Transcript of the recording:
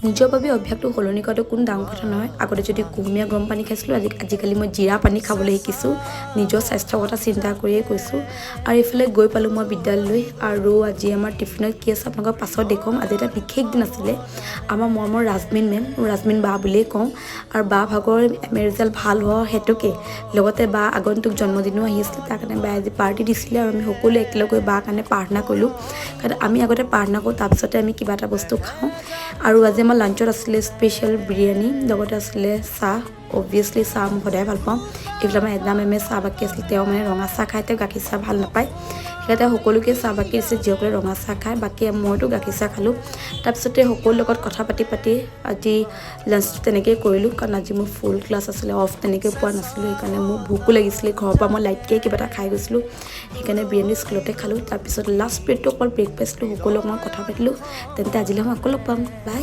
নিজৰ বাবে অভ্যাসটো সলনি কৰাটো কোনো ডাঙৰ কথা নহয়। আগতে যদি কুহুমীয়া গৰম পানী খাইছিলোঁ, আজিকালি মই জিৰা পানী খাবলৈ শিকিছোঁ। নিজৰ স্বাস্থ্যৰ কথা চিন্তা কৰিয়ে কৈছোঁ। আৰু এইফালে গৈ পালোঁ মই বিদ্যালয়লৈ। আৰু আজি আমাৰ টিফিনত কি আছে, আপোনালোকক পাছত দেখুৱাম। আজি এটা বিশেষ দিন আছিলে। আমাৰ মৰমৰ ৰাজমিন মেম, ৰাজমিন বা বুলিয়েই কওঁ, আৰু বা ভাগৰ এম এ ৰিজাল্ট ভাল হোৱা হেতুকে, লগতে বা আগন্তুক জন্মদিনো আহি আছিলে, তাৰ কাৰণে বায়ে আজি পাৰ্টি দিছিলে। আৰু আমি সকলোৱে একেলগ হৈ বাৰ কাৰণে প্ৰাৰ্থনা কৰিলোঁ, কাৰণ আমি আগতে প্ৰাৰ্থনা কৰোঁ, তাৰপিছতে আমি কিবা এটা বস্তু খাওঁ। আৰু আজি আমাৰ লাঞ্চত আছিলে স্পেচিয়েল বিৰিয়ানী, লগতে আছিলে চাহ। অবভিয়াছলি চাহ মই সদায় ভাল পাওঁ। এইফালে আমাৰ এডনা মেমে চাহ বাকী আছিলে। তেওঁ মানে ৰঙা চাহ খায়, তেওঁ গাখীৰ চাহ ভাল নাপায়। সেইকাৰণে তেওঁ সকলোকে চাহ বাকী দিছে, যিসকলে ৰঙা চাহ খায়। বাকী মইতো গাখীৰ চাহ খালোঁ। তাৰপিছতে সকলোৰ লগত কথা পাতি পাতি আজি লাঞ্চটো তেনেকৈয়ে কৰিলোঁ, কাৰণ আজি মোৰ ফুল ক্লাছ আছিলে, অফ তেনেকৈ পোৱা নাছিলোঁ। সেইকাৰণে মোৰ ভোকো লাগিছিলে। ঘৰৰ পৰা মই লাইটকৈ কিবা এটা খাই গৈছিলোঁ, সেইকাৰণে বিৰিয়ানী স্কুলতে খালোঁ। তাৰপিছত লাষ্ট পিৰিয়ডটো অকণ ব্ৰেক পাইছিলোঁ, সকলো অকণমান কথা পাতিলোঁ। তেন্তে আজিলৈ মই আকৌ লগ পাম। বাই।